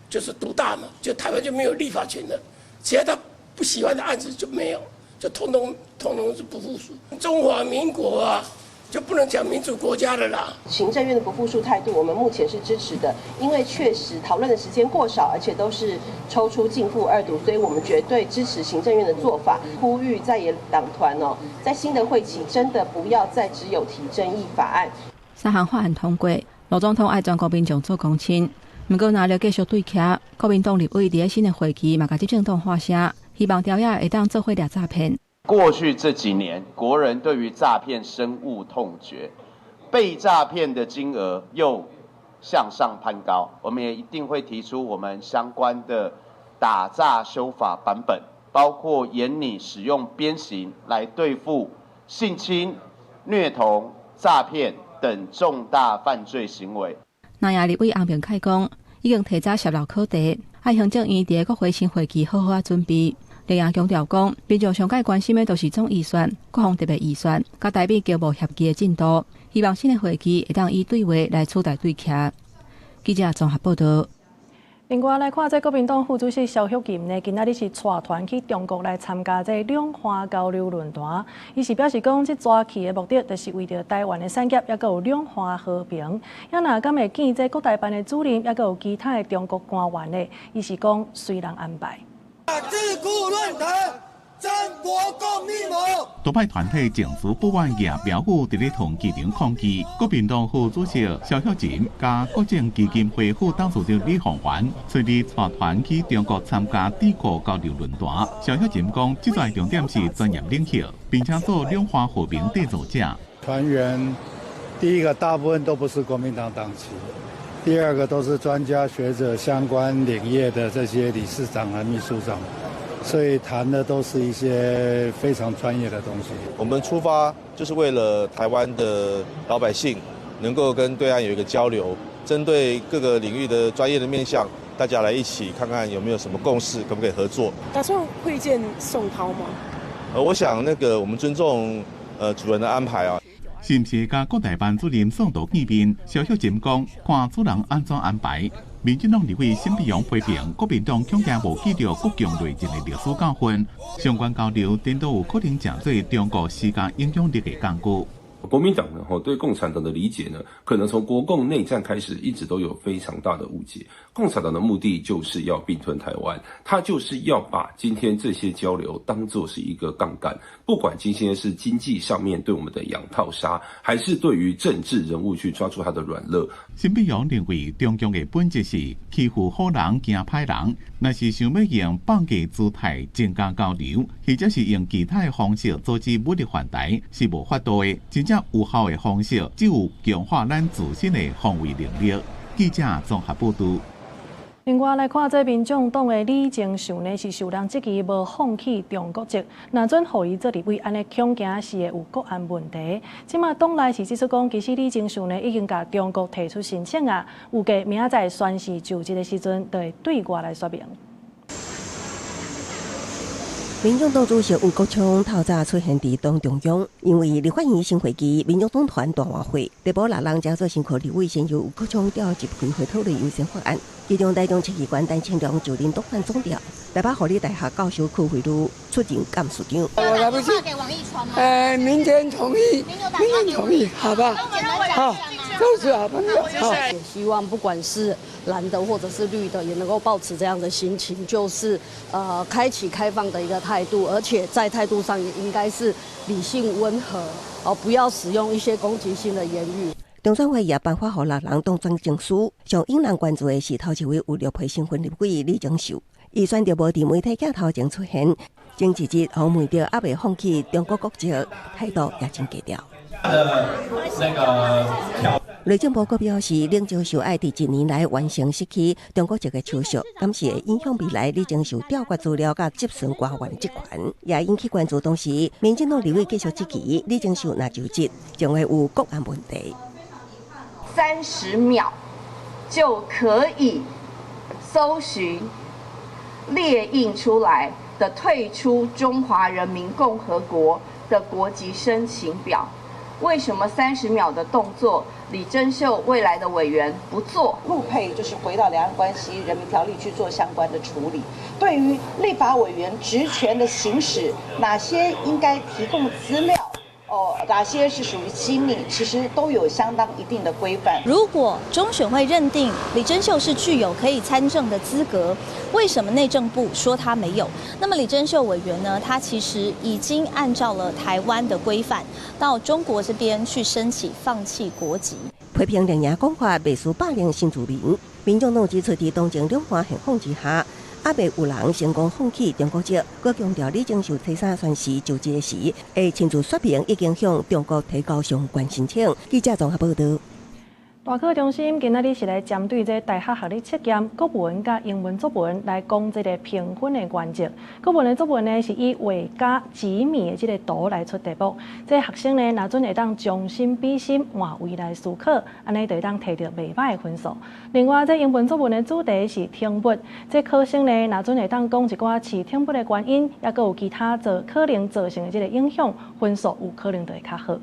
就是獨大嘛，就台灣就沒有立法權了，其他他不喜歡的案子就沒有，就通通通通是不副署。中華民國啊！就不能講民主國家的啦。行政院的不副署態度，我們目前是支持的，因為確實討論的時間過少，而且都是抽出進赴二讀，所以我們絕對支持行政院的做法。呼籲在野黨團哦，在新的會期真的不要再只有提爭議法案。三項法案通過，盧總統愛全國民眾做公親，毋過若著繼續對徛，國民黨立委佇新的會期嘛，共執政黨發聲，希望朝野會當做伙掠詐騙。過去這幾年，國人對於詐騙深惡痛絕，被詐騙的金額又向上攀高。我們也一定會提出我們相關的打詐修法版本，包括嚴擬使用鞭刑來對付性侵、虐童、詐騙等重大犯罪行為。南亞立委洪明楷講，已經提早設留課題，愛行政院佇國會新會期好好仔準備。另外強調講，民眾上蓋關心的就是總預算、國防特別預算，佮台美經貿協議的進度，希望新的會期會當以對話來取代對徛。記者綜合報導。另外來看，這國民黨副主席蕭旭琴呢，今仔日是帶團去中國來參加這兩岸交流論壇。伊是表示講，這逝去的目的，就是為著台灣的產業，抑閣有兩岸和平。抑若敢會見這國台辦的主任，抑閣有其他的中國官員呢？伊是講隨人安排。智庫論壇，中國共密謀。獨派團體政府不滿意標語佇咧同機場抗議。國民黨副主席蕭旭琴佮國政基金會副董事長李鳳環，隨日帶團去中國參加智庫交流論壇。蕭旭琴講，這次重點是專業領袖，並且做兩岸和平締造者。團員第一個大部分都不是國民黨黨籍，第二個都是專家學者相關領域的這些理事長和秘書長。所以談的都是一些非常專業的東西。我們出發就是為了台灣的老百姓能夠跟對岸有一個交流，針對各個領域的專業的面向，大家來一起看看有沒有什麼共識，可不可以合作？打算會見宋濤嗎？我想那個我們尊重主人的安排啊。是毋是佮國台辦主任宋濤見面？蕭旭琴講，看主人按怎安排。民進黨立委沈碧陽批評國民黨恐驚無記著國共內戰的歷史教訓，相關交流顛倒有可能成做中國施加影響力的工具。國民黨呢，吼對共產黨的理解呢，可能從國共內戰開始，一直都有非常大的誤解。共產黨的目的就是要併吞台灣，他就是要把今天這些交流當作是一個槓桿，不管今天是經濟上面對我們的養套殺，還是對於政治人物去抓住他的軟肋。沈碧陽認為，中共的本質是欺負好人，驚歹人。若是想欲用放低姿態增加交流，或者是用其他的方式阻止武力犯台，是無法度的。真正有效的方式，只有強化咱自身的防衛能力。記者綜合報導。另外來看，這民眾黨的李鍾秀呢，是受人質疑無放棄中國籍，若準予伊做立委，按呢恐驚是會有國安問題。這馬黨內是指出講，其實李鍾秀呢已經共中國提出申請啊，預計明仔載宣誓就職的時陣，就會對外來說明。民眾黨主席吳國昌透早出現佇黨中央，因為立法院新會期，民眾黨團大換血，逮捕六人正做新科立委，先由吳國昌召集開會討論優先法案。其中台中市議員陳清良就任黨團總召，台北護理大學教授柯惠如出任幹事長。我來不及。明天同意，明天同意，好吧？好，都是好朋友。好，也希望不管是藍的或者是綠的，也能夠抱持這樣的心情，就是開啟開放的一個態度，而且在態度上也應該是理性溫和，哦，不要使用一些攻擊性的言語。中選會也頒發予六人當選證書，上引人關注的是頭一位有陸配身份立委李鍾秀，伊選擇無佇媒體鏡頭前出現，前一日予問著猶未放棄中國國籍，態度也真低調。內政部閣表示，李鍾秀愛佇一年內完成失去中國籍的手續，敢是會影響未來李鍾秀調閱資料佮質詢官員職權，也引起關注。同時，民進黨立委繼續質疑李鍾秀若就職，將會有國安問題。30秒就可以搜尋列印出來的退出中華人民共和國的國籍申請表。為什麼30秒的動作，李貞秀未來的委員不做？陸配就是回到兩岸關係人民條例去做相關的處理。對於立法委員職權的行使，哪些應該提供資料？哦，哪些是屬於機密？其實都有相當一定的規範。如果中選會認定李貞秀是具有可以參政的資格，為什麼內政部說他沒有？那麼李貞秀委員呢？他其實已經按照了台灣的規範，到中國這邊去申請放棄國籍。批評綠營講法袂輸霸凌新住民，民眾黨指出，佇當前兩岸現況之下，猶未有人成功放棄中國籍，閣強調李鍾秀初三宣誓就職時，會親自說明已經向中國提交相關申請。記者綜合報導。大考中心今仔日是來針對這大學學歷測驗國文佮英文作文來講這個評分的原則。國文的作文呢，是以畫家幾米的這個圖來出題目，這學生呢，若準會當將心比心換位來思考，按呢就會當提著袂䆀的分數。另外，這英文作文的主題是寵物，這考生呢，若準會當講一寡飼寵物的原因，抑閣有其他造可能造成的這個影響，分數有可能就會較好。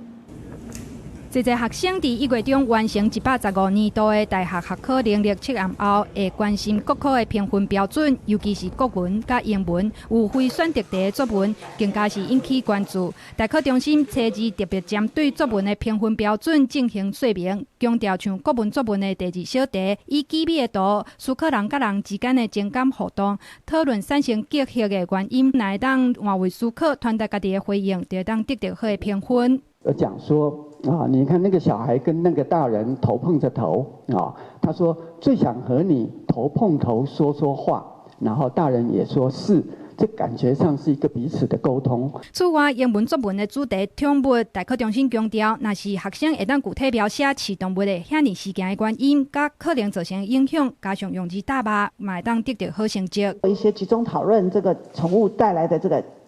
濟濟學生佇1月中完成115年度的大學學科能力測驗後，會關心國考的評分標準，尤其是國文佮英文有非選擇題的作文，更加是引起關注。大考中心初二特別針對作文的評分標準進行說明，強調像國文作文的第二小題，以幾米的圖思考人佮人之間的情感互動，討論產生隔閡的原因，若會當換位思考，傳達家己的回應，就會當得著好的評分。講說啊，你看那個小孩跟那個大人頭碰着頭啊，他說最想和你頭碰頭說說話，然後大人也說是，這感覺上是一個彼此的溝通。此外，英文作文的主題寵物，大考中心強調，若是學生會當具體描寫飼動物會遐爾事件的原因，佮可能造成的影響，加上用字搭碼，嘛會當得著好成績。一些集中討論這個寵物帶來的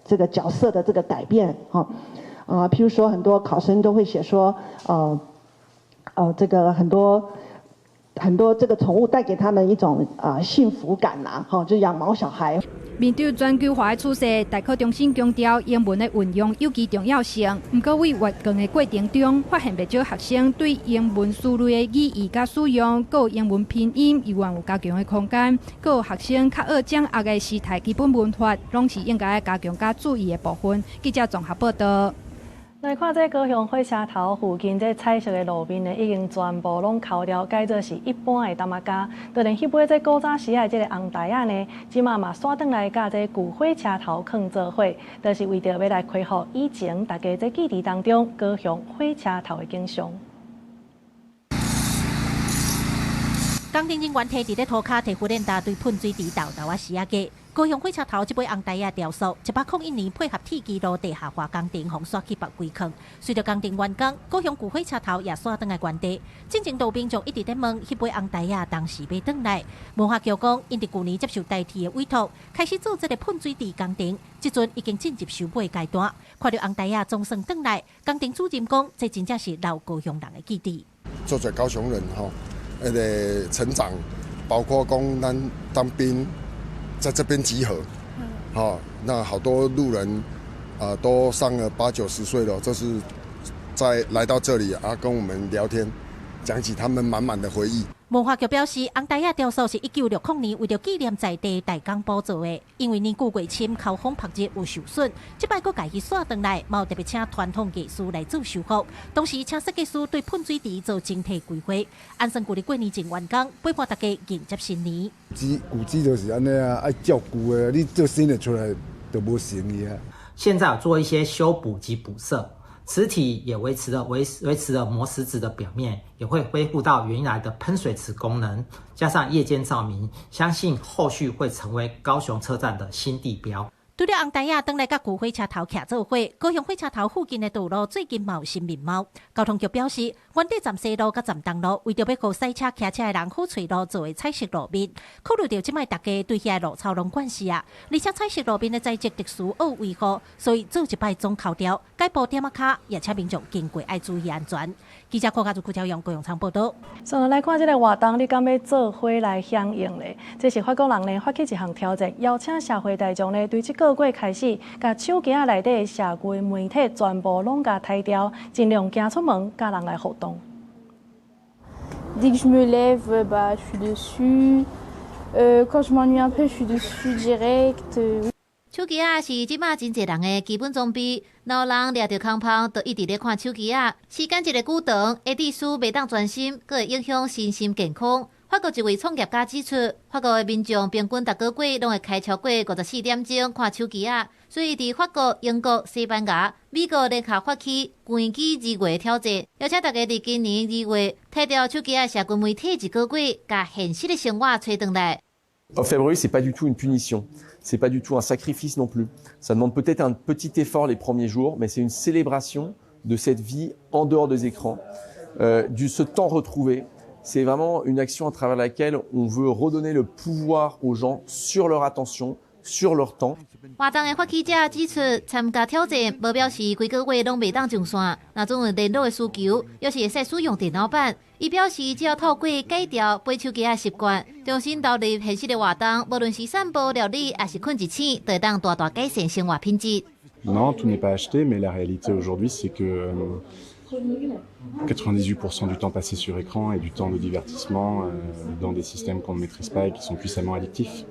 這個角色的這個改變，哈。啊，譬如說很多考生都會寫說，這個很多很多這個寵物帶給他們一種啊幸福感呐，哈，就養毛小孩。面對全球化的趨勢，大考中心強調英文的運用尤其重要性。毋過，為閱卷的過程中，發現袂少學生對英文詞類的語義佮使用，閣有英文拼音，猶原有加強的空間。閣有學生較愛掌握的時態基本文法，攏是應該加強佮注意的部分。記者綜合報導。來看這高雄火車頭附近這彩色的路面呢，已經全部攏抠掉，改做是一般的澹仔膠。就連彼尾這古早時的這个紅台仔呢，這馬嘛煞轉來佮這舊火車頭囥做伙，就是為著欲來恢復以前大家這記憶當中高雄火車頭的景象。工程人員提佇咧塗跤提訓練大隊噴水池豆豆仔絲仔過。高雄火車頭這尾紅台仔雕塑，101年配合鐵支路地下化工程，予徙去別歸囥。隨著工程完工，高雄舊火車頭也煞轉來原地。進前都有民眾一直咧問，彼尾紅台仔當時欲轉來。文化局講，𪜶佇舊年接受台鐵的委託，開始做這个噴水池工程，這陣已經進入收尾階段。看著紅台仔總算轉來，工程主任講，這真正是老高雄人的記憶。做做高雄人吼，彼个成長，包括講咱當兵。在這邊集合，好，那好多路人啊，都上了八九十歲了，這是在來到這裡啊，跟我們聊天，講起他們滿滿的回憶。文化局表示，紅台仔雕塑是1960年為著紀念在地大港堡做的，因為年久月深，口風曝熱有受損，這擺閣共伊徙轉來，嘛有特別請傳統藝師來做修復，同時請設計師對噴水池做整體規劃。按算舊曆過年前完工，陪伴大家迎接新年。舊舊就是按呢啊，愛照舊的，你做新的出來就無誠意啊。現在有做一些修補及補色。池體也維持了磨石子的表面，也會恢復到原來的噴水池功能。加上夜間照明，相信後續會成為高雄車站的新地標。除了紅台仔轉來佮舊火車頭徛做伙，高雄火車頭附近的道路最近嘛有新面貌。交通局表示，原底站西路佮站東路，為著欲予駛車、騎車的人好揣路做的彩色路面，考慮著這擺大家對遐路草攏慣勢啊，而且彩色路面的材質特殊愛維護，所以做一擺總摳掉，改鋪點仔跤，也請民眾經過愛注意安全。記者郭家祖、郭朝陽、高雄場報導。所來看這个活動，你敢欲做伙來響應咧？這是法國人呢發起一項挑戰，邀請社會大眾呢對這個月開始，共手機仔內底的社群媒體全部攏共刣掉，盡量行出門，佮人來互動。 Dès que je me lève, bah, je suis dessus. Quand je m'ennuie un peu, je suis dessus direct. 手機仔是這馬真濟人的基本裝備，老人掠著空芳，就一直咧看手機仔，時間一个久長，會致使袂當專心，閣會影響身心健康。法國一位創業家指出，法國的民眾平均逐个月攏會開超過54點鐘看手機仔，所以佇法國、英國、西班牙、美國聯合發起關機二月挑戰，邀請大家佇今年2月刣掉手機仔社群媒體一个月，共現實的生活揣轉來。 Orfèvrerie, c'est pas du tout une punition, c'est pas du tout un sacrifice non plus. Ça demande peut-être un petit effort les premiers jours, mais c'est une célébration de cette vie en dehors des écrans, du ce temps retrouvé. C'est vraiment une action à travers laquelle on veut redonner le pouvoir aux gens sur leur attention, sur leur temps. 活動的發起者指出，參加挑戰無表示規个月攏袂當上線，若總有聯絡的需求，抑是會使使用電腦版。伊表示，只要透過改掉背手機的習慣，重新投入現實的活動，無論是散步、料理，抑是睏一醒，都會當大大改善生活品質。 Non, tout n'est pas acheté, mais la réalité aujourd'hui, c'est que 98% du temps passé sur écran est du temps de divertissement dans des systèmes qu'on ne maîtrise pas et qui sont puissamment addictifs.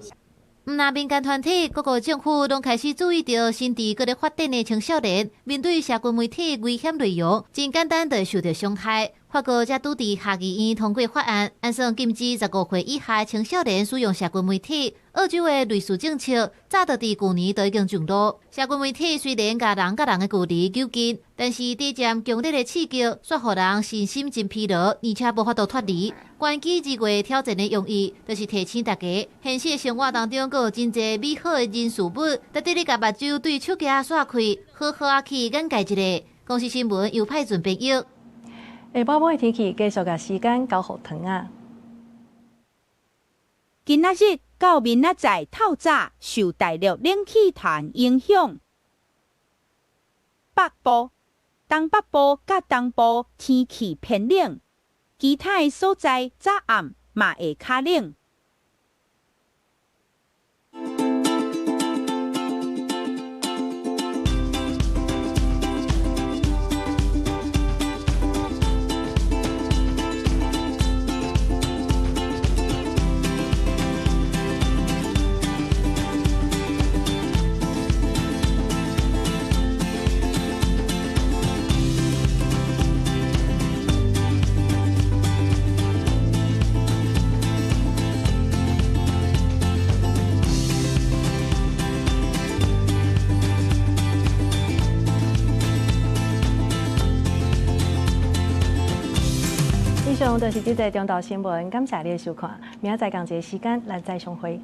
毋但民间团体，各国政府拢开始注意著心智阁咧发展的青少年，面对社群媒体危险内容，真简单就会受著伤害。法国才拄伫下议院通过法案，按算禁止15岁以下的青少年使用社群媒体。澳洲的类似政策早就伫旧年就已经上路。社群媒体虽然共人佮人的距离揪近，但是逐渐强烈的刺激，煞予人身心真疲劳，而且无法度脱离。关机2月挑战的用意，就是提醒大家，现实生活当中阁有真济美好的人事物，值得你共目睭对手机仔煞开，好好仔去眼界一下。公视新闻由派准编译。下晡晡的天气，继续共时间交予糖仔。今仔日到明仔载透早受大陆冷气团影响，北部、东北部佮东部天气偏冷，其他的所在早暗嘛会较冷。以上就是这节中昼新闻，感谢你的收看，明仔载仝一个时间，咱再相会。